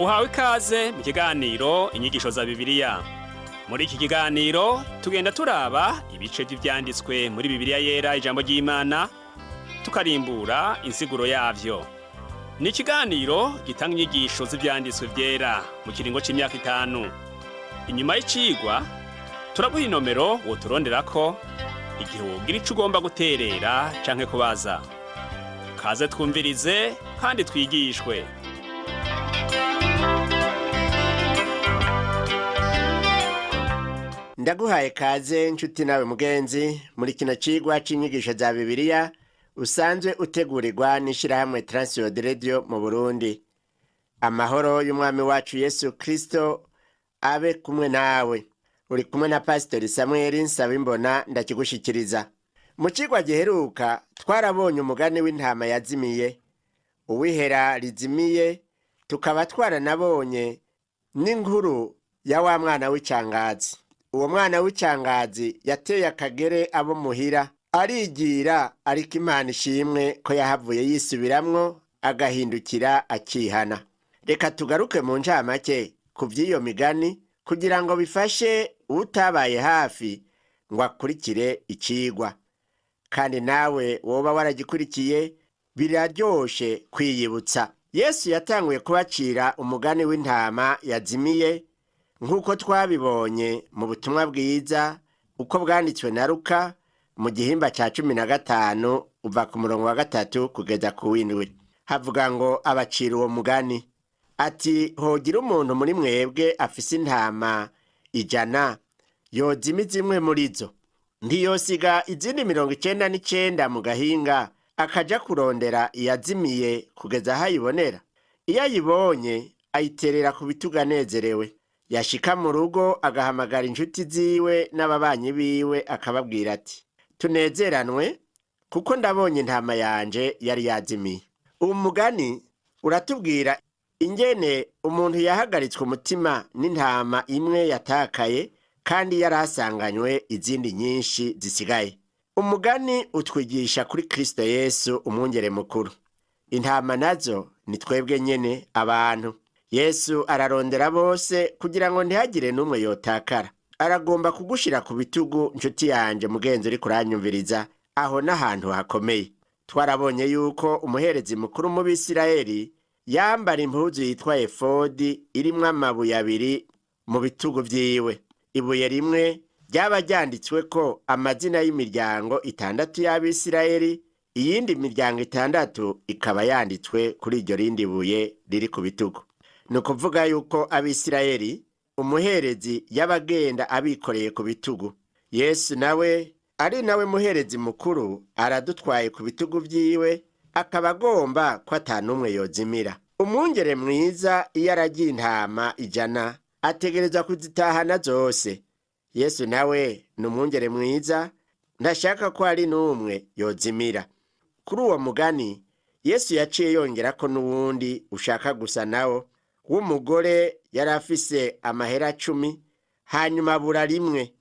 Uhawe ikaze mu kiganiro Inyigisho za Bibiliya. Muri iki kiganiro tugenda turaba ibice by'ivyanditswe muri Bibiliya Yera, ijambo ry'Imana, tukarimbura insiguro yavyo. Ni ikiganiro gitanga inyigisho z'ivyanditswe vyera mu kiringo c'imyaka 5. Inyuma y'icigwa turaguha inomero woturonderako igihe wogira ico ugomba guterera canke kubaza. Kaze twumvirize kandi twigishwe. Ndaguhaye kaze nshuti nawe mugenzi muri kino cigwa c'inyigisho za Bibiliya usanzwe utegurirwa n'ishirahamwe Transworld Radio mu Burundi. Amahoro y'Umwami wacu Yesu Kristo abe kumwe nawe. Uri kumwe na Pastori Samuel Nsabimbona ndakigushikiriza. Mu cigwa giheruka twarabonye umugani w'intama yazimiye, uwihera rizimiye, tukaba twaranabonye n'inkuru ya wa mwana w'icangazi. Uwo mwana w'icangazi yateye akagere abo muhira arigira, ariko Imana ishimwe ko yahavuye yisubiramwo agahindukira akihana. Reka tugaruke mu ncamake ku vy'iyo migani kugira ngo bifashe utabaye hafi ngo akurikire icigwa. Kandi nawe woba waragikurikiye, biraryoshe kwiyibutsa. Yesu yatanguye kubacira umugani w'intama yazimiye nk'uko twabibonye mu butumwa bwiza uko bwanditswe na Luka mu gihimba ca 15 uva ku murongo wa 3 kugeza ku 7. Havuga ngo abacira uwo mugani ati: hogira umuntu muri mwebwe afise intama 100 yozima zimwe muri zo, ntiyosiga izindi 99 mu gahinga akaja kurondera iyazimiye kugeza aho ayibonera? Iyo ayibonye ayiterera ku bitugu anezerewe. Yashika mu rugo agahamagara inshuti ziwe n'ababanyi biwe akababwira ati: tunezeranwe kuko ndabonye intama yanje yari yazimiye. Uwo mugani uratubwira ingene umuntu yahagaritswe umutima n'intama imwe yatakaye kandi yari asanganywe izindi nyinshi zisigaye. Umugani utwigisha kuri Kristo Yesu umwungere mukuru. Intama nazo ni twebwe nyene abantu. Yesu ararondera bose kugira ngo ntihagire n'umwe yotakara. Aragomba kugushira ku bitugu nshuti yanje mugenzi uri kuranyumviriza, aho n'ahantu hakomeye. Twarabonye yuko umuherezi mukuru mu Bisirayeli yambara impuzu yitwa efodi irimwo amabuye abiri mu bitugu vyiwe. Ibuye rimwe ryaba ryanditsweko amazina y'imiryango 6 y'Abisirayeli, iyindi miryango 6 ikaba yanditswe kuri iryo rindi buye riri ku bitugu. Ni ukuvuga yuko Abisirayeli umuherezi yabagenda abikoreye ku bitugu. Yesu nawe ari nawe muherezi mukuru aradutwaye ku bitugu vyiwe, akaba agomba ko atanumwe yozimira. Umwungere mwiza iyo aragiye intama 100 ategerezwa kuzitahana zose. Yesu nawe ni umwungere mwiza, ntashaka ko hari n'umwe yozimira. Kuri uwo mugani Yesu yaciye yongera ko n'uwundi ushaka gusa nawo w'umugore yari afise amahera 10 hanyuma abura rimwe.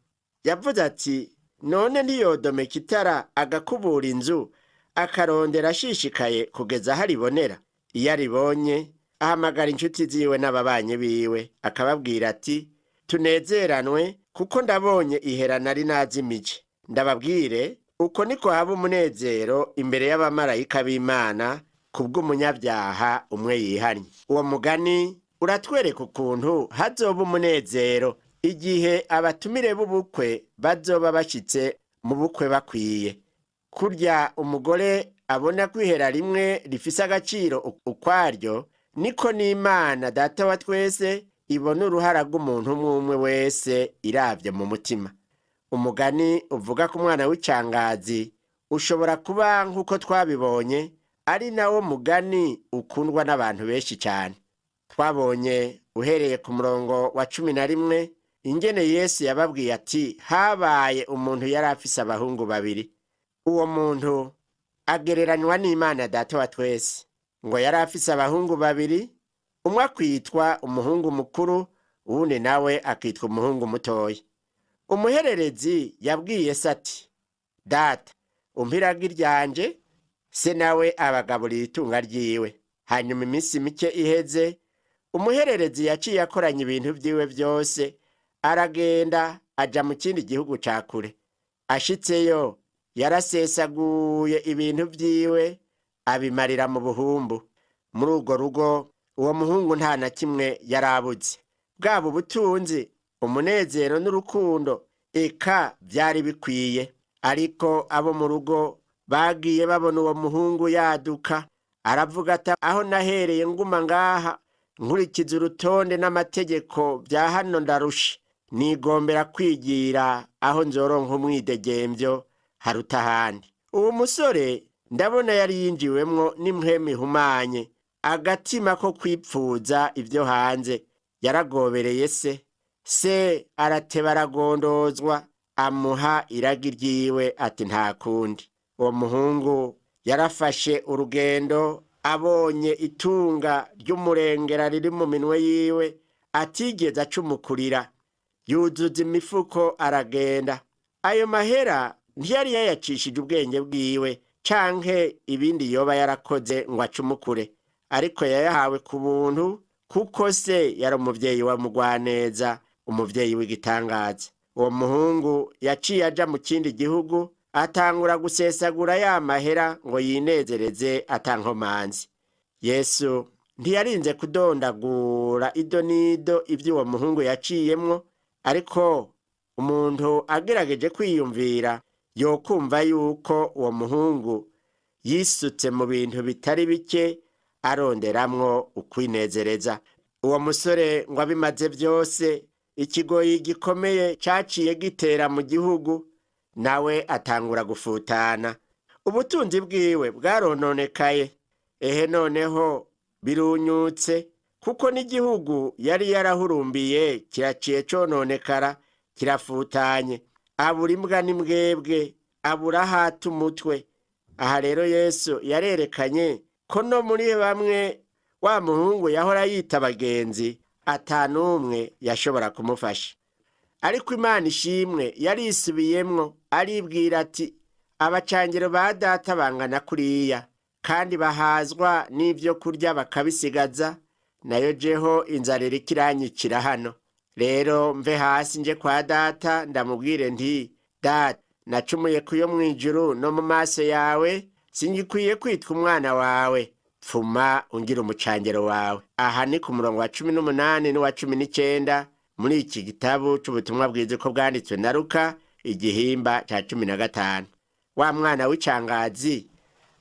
Yavuze ati: none ntiyodomeka itara agakubura inzu akarondera ashishikaye kugeza aho aribonera? Iyo aribonye ahamagara inshuti ziwe n'ababanyi biwe akababwira ati: tunezeranwe kuko ndabonye ihera nari nazimije. Ndababwire uko niko haba umunezero imbere y'abamarayika b'Imana kubw'umunyabyaha umwe yihannye. Uwo mugani uratwereka ukuntu hazoba umunezero igihe abatumire b'ubukwe bazoba bashitse mu bukwe bakwiye. Kurya umugore abona kwihera rimwe rifise agaciro ukwaryo, niko n'Imana Data wa twese ibona uruhara rw'umuntu umwe umwe wese iravye mu mutima. Umugani uvuga ku mwana w'icangazi ushobora kuba nk'uko twabibonye ari nawo mugani ukundwa n'abantu benshi cyane. Twabonye uhereye ku murongo wa 11 ingene Yesu yababwiye ati: habaye umuntu yari afise abahungu babiri. Uwo muntu agereranywa n'Imana Data wa twese. Ngo yari afise abahungu babiri, umwe akwitwa umuhungu mukuru, uwundi nawe akitwa umuhungu mutoya. Umuhererezi yabwiye se ati: data, umpirage iryanje. Se nawe abagaburira itunga ryiwe. Hanyuma iminsi mike iheze, Umuhererezi yaciye akoranya ibintu vyiwe vyose, aragenda aja mu kindi gihugu ca kure. Ashitseyo yarasesaguye ibintu vyiwe, abimarira mu buhumbu. Muri urwo rugo uwo muhungu nta na kimwe yarabuze, bwaba ubutunzi, umunezero n'urukundo, eka vyari bikwiye. Ariko abo mu rugo bagiye babona uwo muhungu yaduka, aravuga ati: aho nahereye nguma ngaha nkurikiza urutonde n'amategeko vya hano ndarushe, nigombera kwigira aho nzoronka umwidegemvyo haruta ahandi. Uwo musore ndabona yari yinjiwemwo n'impwemu ihumanye, agatima ko kwipfuza ibyo hanze. Yaragobereye se, se arateba aragondozwa, amuha iragi ryiwe ati nta kundi. Uwo muhungu yarafashe urugendo, abonye itunga ry'umurengera riri mu minwe yiwe atigeze acumukurira, yuzuza imifuko aragenda. Ayo mahera ntiyari yayacishije ubwenge bwiwe canke ibindi yoba yarakoze ngo acumukure, ariko yayahawe ku buntu, kuko se yari umuvyeyi wa mugwaneza, umuvyeyi w'igitangaza. Uwo muhungu yaciye aja mu kindi gihugu, atangura gusesagura ya mahera ngo yinezereze atankomanzi. Yesu ntiyarinze kudondagura ido n'ido ivy'uwo muhungu yaciyemwo, ariko umuntu agerageje kwiyumvira yokumva yuko uwo muhungu yisutse mu bintu bitari bike aronderamwo ukwinezereza. Uwo musore ngo abimaze vyose, ikigoyi gikomeye caciye gitera mu gihugu, nawe atangura gufutana. Ubutunzi bwiwe bwarononekaye, ehe noneho birunyutse, kuko n'igihugu yari yarahurumbiye kiraciye cononekara, kirafutanye. Abura imbwa n'imbwebwe, abura aho ata umutwe. Aha rero Yesu yarerekanye ko no muri bamwe wa muhungu yahora yita abagenzi atanumwe yashobora kumufasha. Ariko Imana ishimwe yarisubiyemwo, aribwira ati: abacangiro ba data bangana kuriya, kandi bahazwa n'ibyo kurya bakabisigaza, nayo jeho inzara iriko iranyicira hano. Rero mve hasi nje kwa data ndamubwire nti: data, nacumuye kuyo mw'ijuru no mu maso yawe, singikwiye kwitwa umwana wawe, pfuma ungira umucangero wawe. Aha ni ku murongo wa 18 n'uwa 19 muri iki gitabo c'ubutumwa bwiza ko bwanditswe na Luka, igihimba ca 15. Wa mwana w'icangazi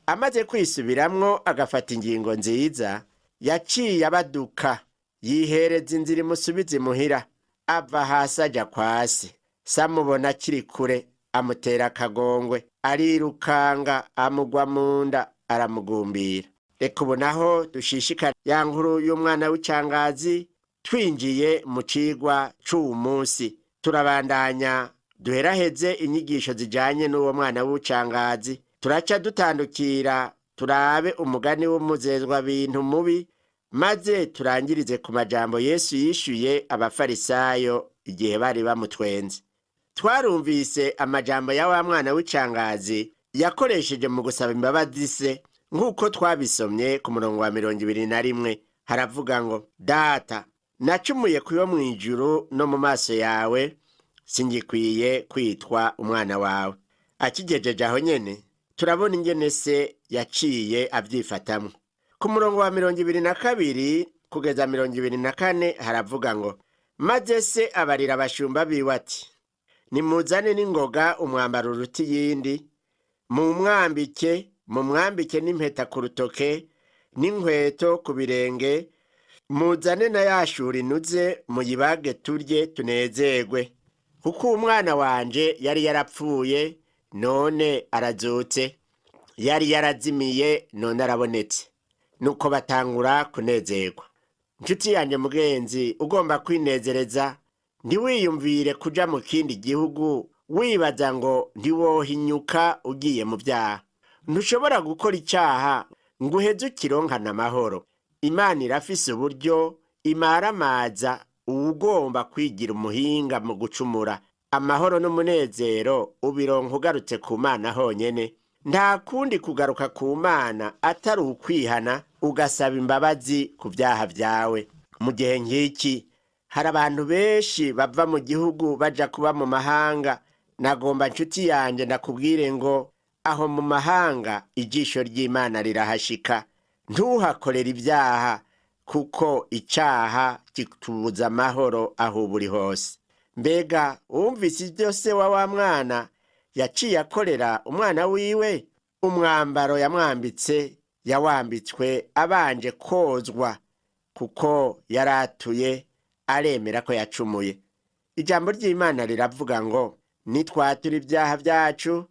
amaze kwisubiramwo agafata ingingo nziza, yaciye abaduka, yihereza inzira imusubiza imuhira. Ava hasi aja kwa se. Se amubona akiri kure, amutera akagongwe, arirukanga amugwa mu nda, aramugumbira. Reka ubu naho dushishikare ya nkuru y'umwana w'icangazi, twinjiye mu cigwa c'uwu munsi. Turabandanya duheraheze inyigisho zijanye n'uwo mwana w'ubucangazi. Turaca dutandukira turabe umugani w'umuzezwa bintu mubi, maze turangirize ku majambo Yesu yishuye abafarisayo igihe bari bamutwenze. Twarumvise amajambo ya wa mwana w'icangazi yakoresheje mu gusaba imbabazi se, nk'uko twabisomye ku murongo wa 21. Haravuga ngo: data, nacumuye kuyo mw'ijuru no mu maso yawe, singikwiye kwitwa umwana wawe. Akigejeje aho nyene, turabona ingene se yaciye avyifatamwo. Ku murongo wa 22 kugeza 24 haravuga ngo: maze se abarira abashumba biwe ati: nimuzane n'ingoga umwambaro uruta iyindi, mumwambike, mumwambike n'impeta ku rutoke n'inkweto ku birenge, muzane na ya shuri inuze, muyibage turye tunezerwe, kuko umwana wanje yari yarapfuye none arazutse, yari yarazimiye none arabonetse. Nuko batangura kunezerwa. Nshuti yanjye mugenzi, ugomba kwinezereza, ntiwiyumvire kuja mu kindi gihugu wibaza ngo ntiwohinyuka ugiye mu byaha. Ntushobora gukora icyaha ngo uheze ukironkane amahoro. Imana irafise uburyo imaramaza uwugomba kwigira umuhinga mu gucumura. Amahoro n'umunezero ubironka ugarutse ku Mana honyene. Nta kundi kugaruka ku Mana atari ukwihana ugasaba imbabazi ku byaha byawe. Mu gihe nk'iki hari abantu benshi bava mu gihugu baja kuba mu mahanga. Nagomba nshuti yanjye ndakubwire ngo aho mu mahanga ijisho ry'Imana rirahashika. Ntuhakorere ibyaha, kuko icyaha kitubuza amahoro aho uba uri hose. Mbega wumvise ibyo se wa wa mwana yaciye akorera umwana wiwe? Umwambaro yamwambitse yawambitswe abanje kozwa, kuko yaratuye aremera ko yacumuye. Ijambo ry'Imana riravuga ngo nitwatura ibyaha byacu,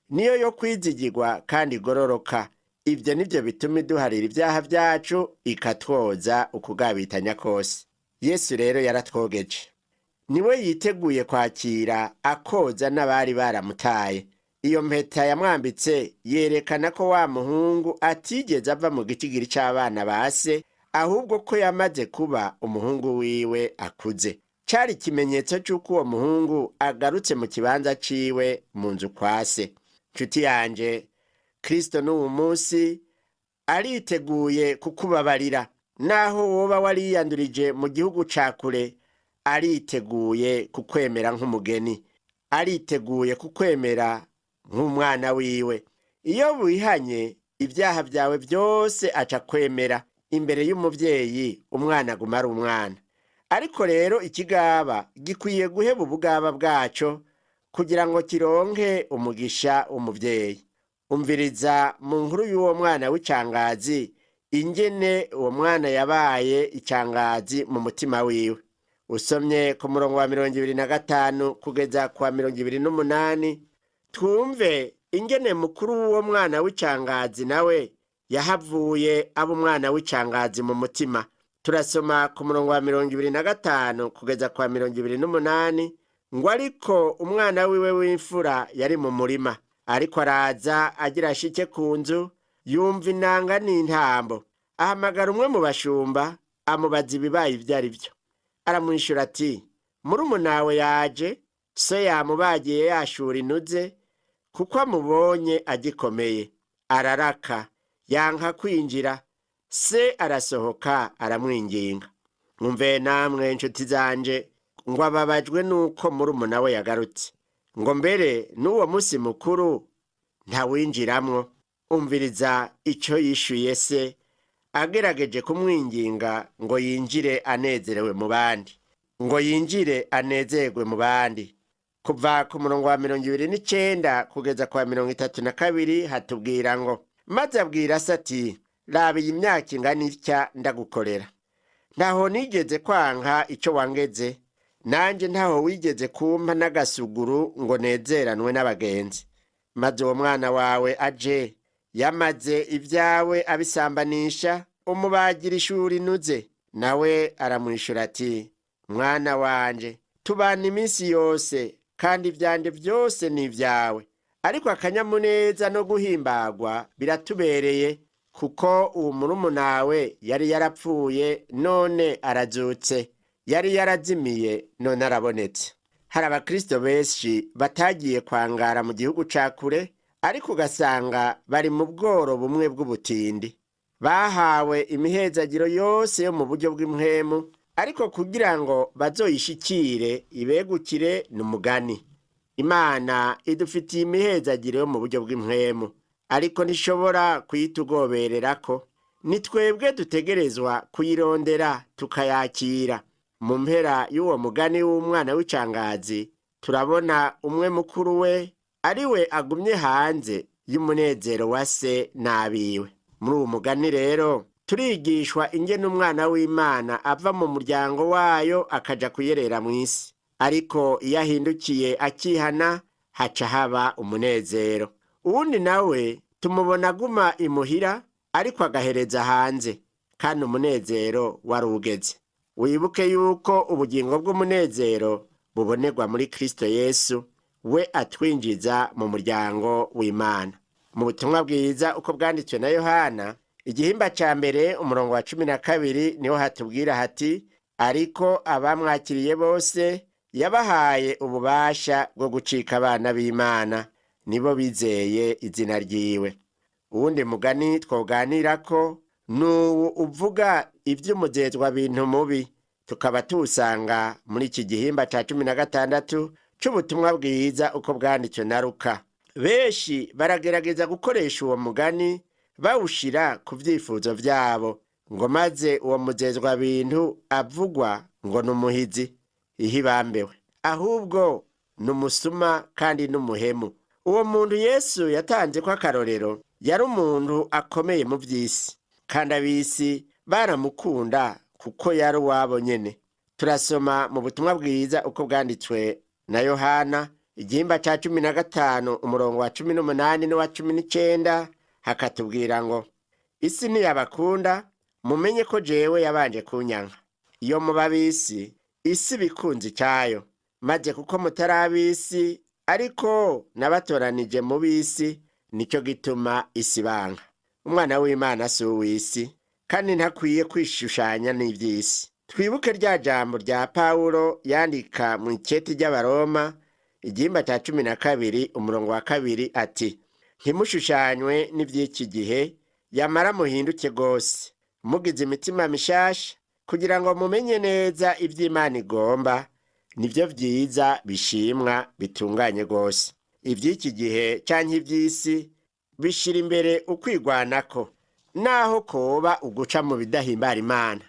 niyo yo kwizigirwa kandi igororoka. Ibyo nibyo bituma iduharira ibyaha byacu, ikatwoza ukugabitanya kose. Yesu rero yaratwogeje, niwe yiteguye kwakira akoza n'abari baramutaye. Iyo mpeta yamwambitse yerekana ko wa muhungu atigeze ava mu gitigiri c'abana ba se, ahubwo ko yamaze kuba umuhungu wiwe akuze. Cari ikimenyetso c'uko uwo muhungu agarutse mu kibanza ciwe mu nzu kwa se. Nshuti yanje, Kristo n'uwu munsi ariteguye kukubabarira. Naho woba wariyandurije mu gihugu ca kure, ariteguye kukwemera nk'umugeni, ariteguye kukwemera nk'umwana wiwe. Iyo wihanye ibyaha byawe byose aca kwemera. Imbere y'umuvyeyi umwana aguma ari umwana. Ariko rero ikigaba gikwiye guheba ubugaba bwaco kugira ngo kironke umugisha w'umuvyeyi. Umviriza mu nkuru y'uwo mwana w'icangazi ingene uwo mwana yabaye icangazi mu mutima wiwe. Usomye ku murongo wa 25 kugeza ku wa 28, twumve ingene mukuru w'uwo mwana w'icangazi nawe yahavuye aba umwana w'icangazi mu mutima. Turasoma ku murongo wa 25 kugeza ku wa 28 ngo: ariko umwana wiwe w'imfura yari mu murima, ariko araza agira ashike ku nzu, yumva inanga n'intambo. Ahamagara umwe mu bashumba, amubaza ibibaye ibyo ari byo. Aramwishyura ati: murumunawe yaje, so yamubagiye yashura inuze, kuko amubonye agikomeye. Araraka, yanka kwinjira. Se arasohoka aramwinginga. Mwumve namwe nshuti zanje, ngo ababajwe nuko murumuna we yagarutse, ngo mbere n'uwo munsi mukuru ntawinjiramwo. Umviriza icyo yishuye se agerageje kumwinginga ngo yinjire anezerewe mu bandi, ngo yinjire anezerwe mu bandi. Kuva ku murongo wa 29 kugeza ku wa 32 hatubwira ngo: maze abwira se ati: raba iyi myaka ingana itya ndagukorera, ntaho nigeze kwanka icyo wangeze, nanjye ntaho wigeze kumpa n'agasuguru ngo nezeranwe n'abagenzi. Maze uwo mwana wawe aje yamaze ibyawe abisambanisha, umubagira ishuri inuze. Nawe aramwishyura ati: mwana wanje, tubana iminsi yose, kandi ibyanjye byose ni ibyawe. Ariko akanyamuneza no guhimbagwa biratubereye, kuko uwo murumunawe yari yarapfuye none arazutse, yari yarazimiye none arabonetse. Hari abakristo benshi batagiye kwangara mu gihugu ca kure, ariko ugasanga bari mu bworo bumwe bw'ubutindi. Bahawe imihezagiro yose yo mu buryo bw'impwemu, ariko kugira ngo bazoyishikire ibegukire ni umugani. Imana idufitiye imihezagiro yo mu buryo bw'impwemu, ariko ntishobora kuyitugobererako. Ni twebwe dutegerezwa kuyirondera tukayakira. Mu mpera y'uwo mugani w'umwana w'icangazi, turabona umwe mukuru we ari we agumye hanze y'umunezero wa se n'abiwe. Muri uwo mugani rero turigishwa ingene umwana w'Imana ava mu muryango wayo akaja kuyerera mu isi, ariko iyo ahindukiye akihana haca haba umunezero. Uwundi nawe tumubona aguma imuhira, ariko agahereza hanze, kandi umunezero wari ugeze. Wibuke yuko ubugingo bw'umunezero bubonerwa muri Kristo Yesu, we atwinjiza mu muryango w'Imana. Mu butumwa bwiza uko bwanditswe na Yohana, igihimba ca mbere umurongo wa 12, niho hatubwira hati: ariko abamwakiriye bose yabahaye ububasha bwo gucika abana b'Imana, nibo bizeye izina ryiwe. Uwundi mugani twoganirako n'uwu uvuga ivy'umuzezwa bintu mubi, tukaba tuwusanga muri iki gihimba ca 16 c'ubutumwa bwiza uko bwanditswe na Luka. Benshi baragerageza gukoresha uwo mugani bawushira ku vyifuzo vyabo, ngo maze uwo muzezwa bintu avugwa ngo ni umuhizi ihibambewe, ahubwo ni umusuma kandi n'umuhemu. Uwo muntu Yesu yatanze ko akarorero yari umuntu akomeye mu vy'isi, kandi ab'isi baramukunda kuko yari uwabo nyene. Turasoma mu butumwa bwiza uko bwanditswe na Yohana igihimba ca 15 umurongo wa 18 n'uwa 19, hakatubwira ngo: isi ntiyabakunda, mumenye ko jewe yabanje kunyanka. Iyo muba ab'isi, isi bikunze icayo, maze kuko mutari ab'isi ariko nabatoranije mu b'isi, nicyo gituma isi banka. Umwana w'Imana si uw'isi, kandi ntakwiye kwishushanya n'ivy'isi. Twibuke rya jambo rya Pawulo yandika mu iketi ry'Abaroma igihimba ca 12 umurongo wa 2 ati: ntimushushanywe n'ivy'iki gihe, yamara muhinduke rwose, mugize imitima mishasha, kugira ngo mumenye neza ivy'Imana igomba, nivyo vyiza bishimwa bitunganye rwose. Ivy'iki gihe canke ivy'isi bishira imbere ukwigwanako, naho koba uguca mu bidahimbara Imana.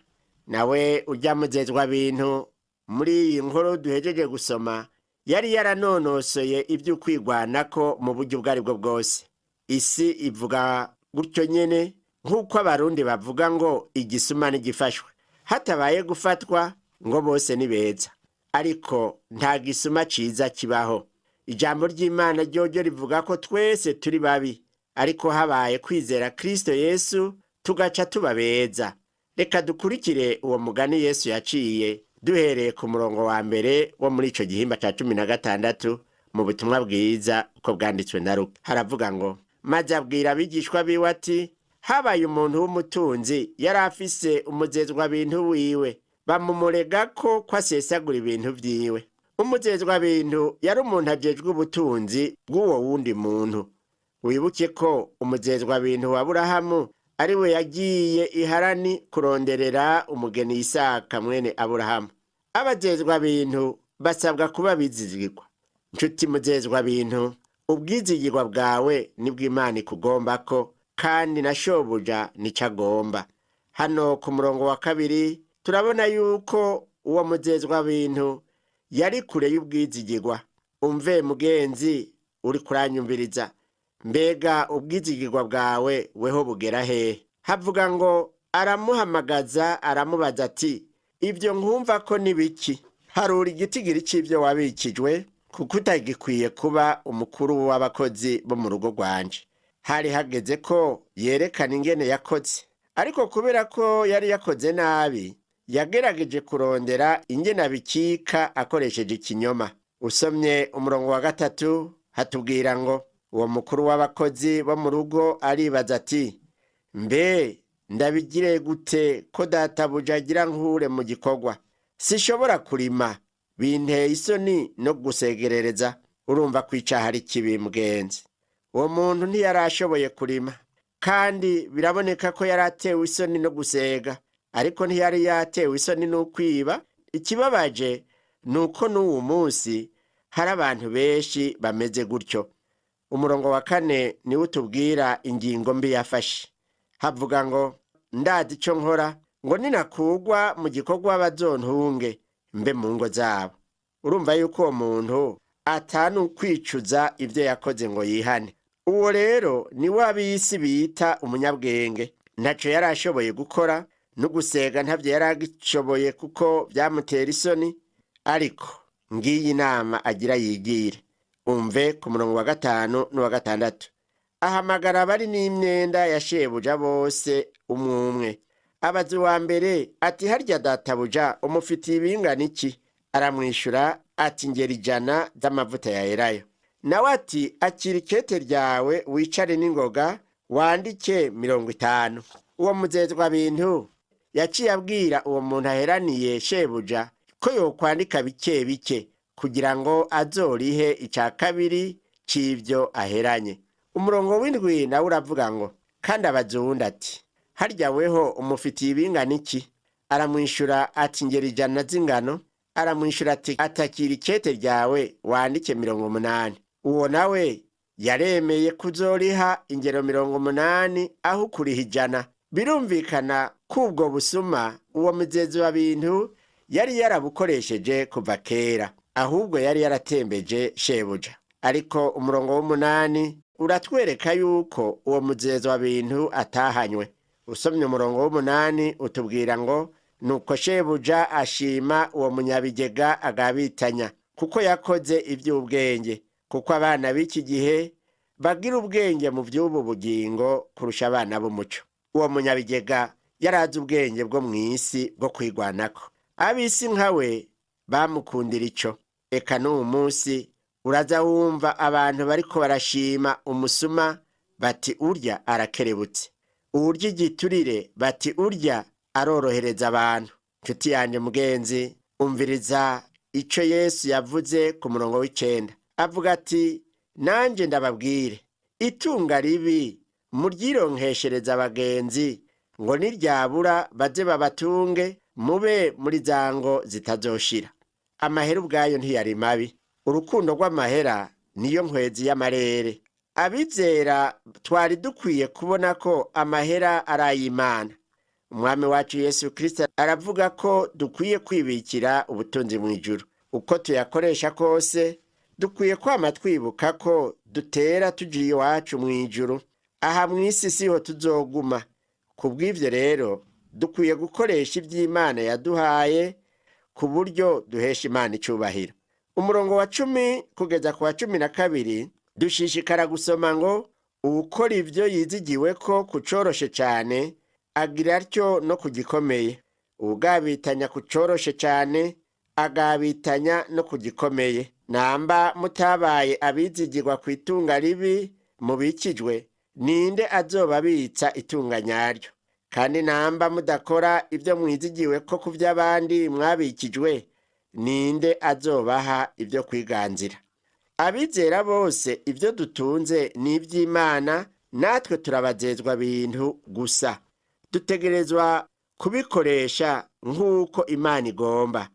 Nawe urya muzezwa bintu muri iyi nkuru duhejeje gusoma yari yaranonosoye ivy'ukwigwanako mu buryo ubwo aribwo bwose. Isi ivuga gutyo nyene, nk'uko Abarundi bavuga ngo igisuma ntigifashwe, hatabaye gufatwa ngo bose ni beza, ariko nta gisuma ciza kibaho. Ijambo ry'Imana ryoryo rivuga ko twese turi babi, ariko habaye kwizera Kristo Yesu tugaca tuba beza. Reka dukurikire uwo mugani Yesu yaciye duhereye ku murongo wa mbere wo muri ico gihimba ca 16 mu butumwa bwiza uko bwanditswe na Luka. Haravuga ngo: maze abwira abigishwa biwe ati: habaye umuntu w'umutunzi yari afise umuzezwa bintu wiwe, bamumurega ko asesagura ibintu vyiwe. Umuzezwa bintu yari umuntu ajejwe ubutunzi bw'uwo wundi muntu. Wibuke ko umuzezwa bintu wa Aburahamu ari we yagiye i Harani kuronderera umugeni Isaka mwene Aburahamu. Abazezwa bintu basabwa kuba bizigirwa. Nshuti muzezwa bintu, ubwizigirwa bwawe nibwo Imana ikugombako, kandi na shobuja nico agomba. Hano ku murongo wa 2 turabona yuko uwo muzezwa bintu yari kure y'ubwizigirwa. Umve mugenzi uri kuranyumviriza, mbega ubwizigirwa bwawe weho bugera hehe? Havuga ngo aramuhamagaza aramubaza ati: ibyo nkumva ko ni biki? Harura igitigiri c'ivyo wabikijwe, kuko utagikwiye kuba umukuru w'abakozi bo mu rugo rwanje. Hari hageze ko yerekana ingene yakoze, ariko kubera ko yari yakoze nabi, yagerageje kurondera ingene abikika akoresheje ikinyoma. Usomye umurongo wa 3 hatubwira ngo uwo mukuru w'abakozi bo mu rugo aribaza ati: mbe ndabigire gute ko databuja agira nkure mu gikorwa? Sishobora kurima, binteye isoni no gusegerereza. Urumva ko icaha ari kibi mugenzi. Uwo muntu ntiyarashoboye kurima, kandi biraboneka ko yari atewe isoni no gusega, ariko ntiyari yatewe isoni n'ukwiba. Ikibabaje ni uko n'uwu munsi hari abantu benshi bameze gutyo. Umurongo wa 4 niwo utubwira ingingo mbi yafashe. Havuga ngo: ndazi ico nkora, ngo ninakugwa mu gikorwa bazontunge mbe mu ngo zabo. Urumva yuko uwo muntu atanukwicuza ivyo yakoze ngo yihane. Uwo rero ni we ab'isi bita umunyabwenge. Ntaco yari ashoboye gukora, no gusega ntavyo yari agishoboye kuko vyamutera isoni. Ariko ngiyi inama agira yigire. Umve ku murongo wa 5 n'uwa 6. Ahamagara abari n'imyenda ya shebuja bose umwumwe. Abaza uwa mbere ati: harya databuja umufitiye ibingana iki? Aramwishura ati: ngera 100 z'amavuta ya elayo. Nawe ati: akira ikete ryawe wicare n'ingoga wandike 50. Uwo muzezwa bintu yaciye abwira uwo muntu aheraniye shebuja ko yokwandika bike bike kugira ngo azorihe ica kabiri c'ivyo aheranye. Umurongo w'indwi nawe uravuga ngo kandi abaza uwundi ati Harya weho umufitiye ibingana iki? Aramwishyura ati: Ingero 100 z'ingano. Aramwishyura ati: Atakira ikete ryawe, wandike 80. Uwo nawe yaremeye kuzoriha ingero 80 aho ukuriha 100. Birumvikana ko ubwo busuma uwo muzezi wa bintu yari yarabukoresheje kuva kera, ahubwo yari yaratembeje shebuja. Ariko umurongo w'8 uratwereka yuko uwo muzezi wa bintu atahanywe. Usomye umurongo w'8 utubwira ngo: Nuko shebuja ashima uwo munyabigega agabitanya, kuko yakoze iby'ubwenge, kuko abana b'iki gihe bagira ubwenge mu by'ubu bugingo kurusha abana b'umuco. Uwo munyabigega yarazi ubwenge bwo mu isi bwo kwigwanako. Ab'isi nkawe bamukundira ico. Eka n'uwu munsi uraza wumva abantu bariko barashima umusuma, bati: Urya arakerebutse. Uwurya igiturire, bati: Urya arorohereza abantu. Nshuti yanjye mugenzi, umviriza ico Yesu yavuze ku murongo w'9. Avuga ati: Nanjye ndababwire, itunga ribi muryironkeshereza abagenzi, ngo niryabura baze babatunge, mube muri za ngo zitazoshira. Amahera ubwayo ntiyari mabi. Urukundo rw'amahera niyo nkwezi y'amarere. Abizera twari dukwiye kubona ko amahera ari ay'Imana. Umwami wacu Yesu Kirisito aravuga ko dukwiye kwibikira ubutunzi mu ijuru. Uko tuyakoresha kose, dukwiye kwama twibuka ko dutera tugiye iwacu mu ijuru. Aha mu isi siho tuzoguma. Ku bw'ibyo rero, dukwiye gukoresha iby'Imana yaduhaye ku buryo duhesha Imana icyubahiro. Umurongo wa 10 kugeza ku wa 12 dushishikara gusoma ngo: Uwukora ibyo yizigiwe ko kucoroshe cyane agira atyo no ku gikomeye. Uwugabitanya ku coroshe cyane agabitanya no ku gikomeye. Namba mutabaye abizigirwa ku itunga ribi mubikijwe, ninde azoba abitsa itunga nyaryo? Kandi namba mudakora ibyo mwizigiwe ko ku by'abandi mwabikijwe, ninde azobaha ibyo kwiganzira? Abizera bose ibyo dutunze ni iby'Imana, natwe turabazezwa bintu gusa. Dutegerezwa kubikoresha nk'uko Imana igomba.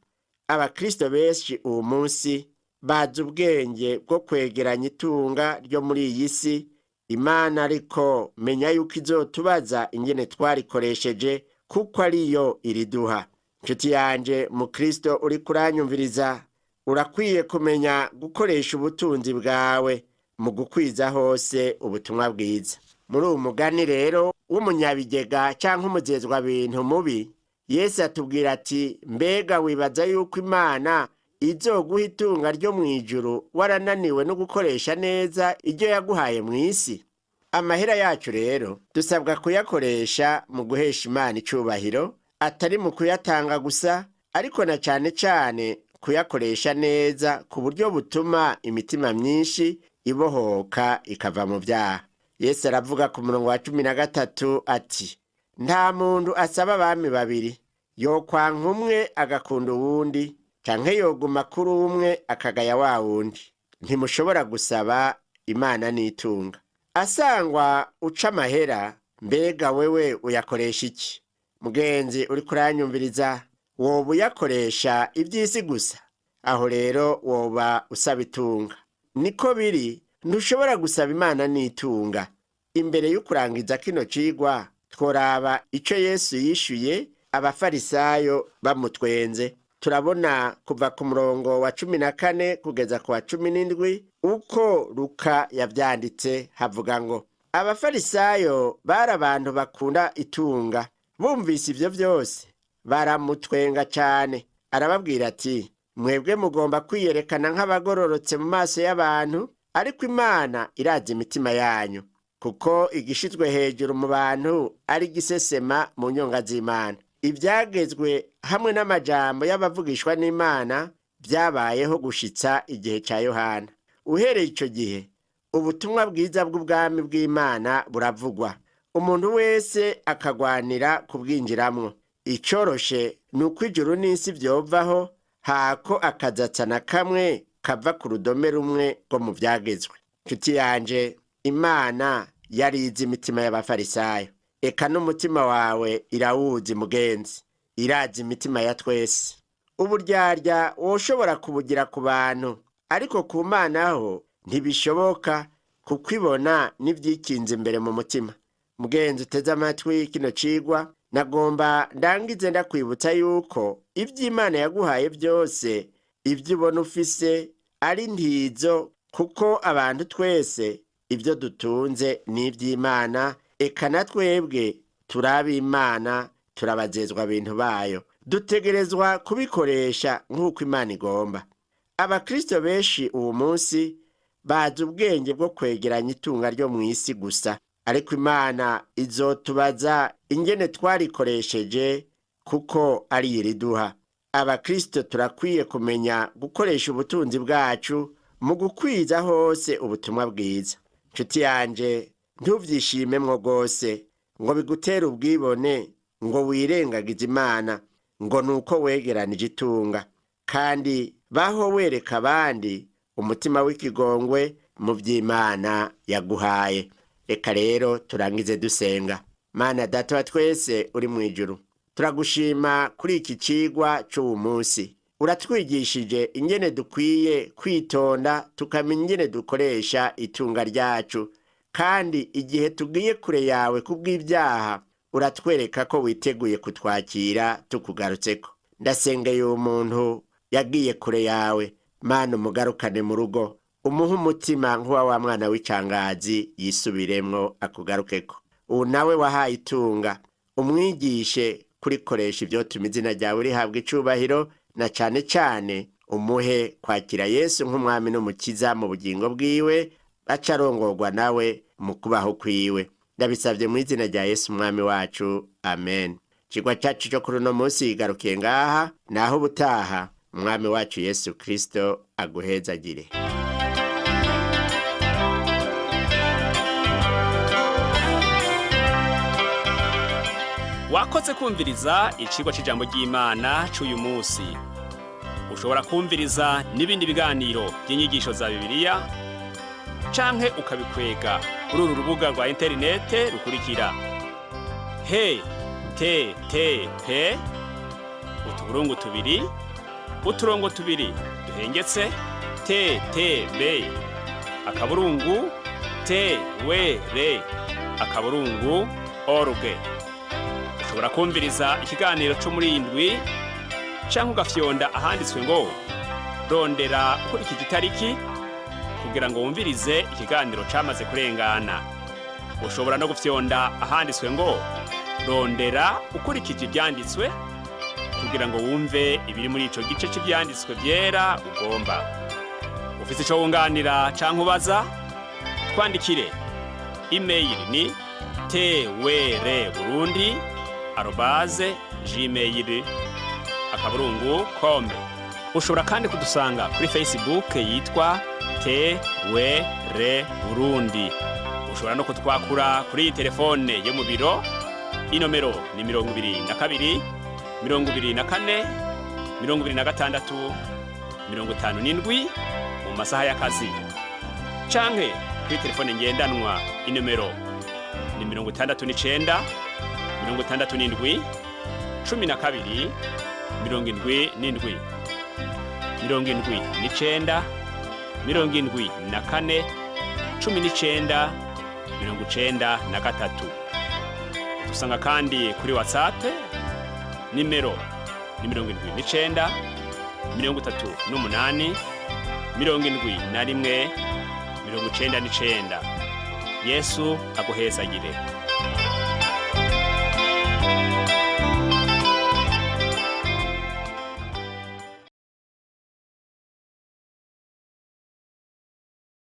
Abakristo benshi uwo munsi bazi ubwenge bwo kwegeranya itunga ryo muri iyi si. Imana ariko menya yuko izotubaza ingene twarikoresheje, kuko ariyo iriduha. Nshuti yanje mu Kristo uri kuranyumviriza, urakwiye kumenya gukoresha ubutunzi bwawe mu gukwiza hose ubutumwa bwiza. Muri uwo mugani rero w'umunyabigega cyangwa umugezwa bintu mubi, Yesu atubwira ati: Mbega wibaza yuko Imana izoguha itunga ryo mu ijuru warananiwe no gukoresha neza iryo yaguhaye mu isi? Amahera yacu rero dusabwa kuyakoresha mu guhesha Imana icubahiro, atari mu kuyatanga gusa, ariko na cyane cyane kuyakoresha neza ku buryo butuma imitima myinshi ibohoka ikava mu byaha. Yesu aravuga ku murongo wa 13 ati: Nta muntu asaba abami babiri. Yokwanka umwe agakunda uwundi, canke yoguma kuri umwe akagaya wa wundi. Ntimushobora gusaba Imana n'itunga. Asangwa uca amahera, mbega wewe uyakoresha iki? Mugenzi uri kuranyumviriza, woba uyakoresha iby'isi gusa? Aho rero woba usaba itunga. Niko biri, ntushobora gusaba Imana n'itunga. Imbere y'ukurangiza kino cigwa, tworaba ico Yesu yishuye abafarisayo bamutwenze. Turabona kuva ku murongo wa 14 kugeza ku wa 17 uko Luka yavyanditse. Havuga ngo: Abafarisayo bari abantu bakunda itunga. Bumvise ivyo byose baramutwenga cyane. Arababwira ati: Mwebwe mugomba kwiyerekana nk'abagororotse mu maso y'abantu, ariko Imana irazi imitima yanyu, kuko igishizwe hejuru mu bantu ari gisesema mu nyonga z'Imana. Ibyagezwe hamwe n'amajambo y'abavugishwa n'Imana byabayeho gushitsa igihe cya Yohana. Uhereye icyo gihe, ubutumwa bwiza bw'ubwami bw'Imana buravugwa, umuntu wese akagwanira kubwinjiramwo. Icoroshe ni uko ijuru n'isi byovaho hako akazatsa na kamwe kava ku rudome rumwe rwo mu byagezwe. Nshuti yanje, Imana yarize imitima y'abafarisayo. Eka n'umutima wawe irawuzi mugenzi, irazi imitima ya twese. Uburyarya woshobora kubugira ku bantu, ariko ku Mana ho ntibishoboka, kuko ibona n'ivyikinze imbere mu mutima. Mugenzi uteze amatwi kino cigwa, nagomba ndangize ndakwibutsa yuko ivy'Imana yaguhaye byose, ibyo ubona ufise ari ntizo, kuko abantu twese ibyo dutunze ni iby'Imana. Eka na twebwe turi ab'Imana, turabazezwa bintu bayo, dutegerezwa kubikoresha nk'uko Imana igomba. Abakristo benshi uwo munsi bazi ubwenge bwo kwegeranya itunga ryo mu isi gusa, ariko Imana izotubaza ingene twarikoresheje, kuko ari iriduha. Abakristo turakwiye kumenya gukoresha ubutunzi bwacu mu gukwiza hose ubutumwa bwiza. Nshuti yanje, ntuvyishimemwo rwose ngo bigutere ubwibone, ngo wirengagize Imana ngo nuko wegeranije itunga. Kandi baho wereka abandi umutima w'ikigongwe mu vy'Imana yaguhaye. Reka rero turangize dusenga. Mana Data wa twese uri mu ijuru, turagushima kuri iki cigwa c'uwu munsi. Uratwigishije ingene dukwiye kwitonda, tukamenya ingene dukoresha itunga ryacu, kandi igihe tugiye kure yawe kubw'ibyaha, uratwereka ko witeguye kutwakira tukugarutseko. Ndasengeye uwo muntu yagiye kure yawe. Mana, umugarukane mu rugo, umuhe umutima nk'uwa wa mwana w'icangazi, yisubiremwo akugarukeko. Ubu nawe wahaye itunga, umwigishe kurikoresha ivyotuma izina ryawe rihabwa icubahiro, na cane cane umuhe kwakira Yesu nk'umwami n'umukiza mu bugingo bwiwe, aca arongorwa nawe mu kubaho kwiwe. Ndabisabye mu izina rya Yesu umwami wacu, amen. Ikigwa cacu co kuri uno munsi igarukiye ngaha. Naho ubutaha, umwami wacu Yesu Kristo aguhezagire. Wakoze kumviriza icigwa c'ijambo ry'Imana c'uyu munsi. Ushobora kumviriza n'ibindi biganiro by'inyigisho za Bibiliya canke ukabikwega kuri uru rubuga rwa interinete rukurikira: he te te pe utuburungu tubiri uturongo tubiri duhengetse te te be akaburungu te we re akaburungu org. Ushobora kumviriza ikiganiro co muri iyi ndwi, canke ugafyonda ahanditswe ngo "rondera ukurikije itariki" kugira ngo wumvirize ikiganiro camaze kurengana. Ushobora no gufyonda ahanditswe ngo "rondera ukurikije ivyanditswe" kugira ngo wumve ibiri muri ico gice c'ivyanditswe vyera ugomba. Ufise ico wunganira canke ubaza, twandikire. Imeyili ni twrburundi@gmail.com. Ushobora kandi kudusanga kuri Facebook yitwa TWR Burundi. Ushobora no kutwakura kuri iyi telefone yo mu biro. Inomero ni 22 24 26 57 mu masaha y'akazi, canke kuri telefone ngendanwa, inomero ni 69 67 12 77, 79 74 19 93. Dusanga kandi kuri WhatsApp, nimero ni 79 38 71 99. Yesu aguhezagire.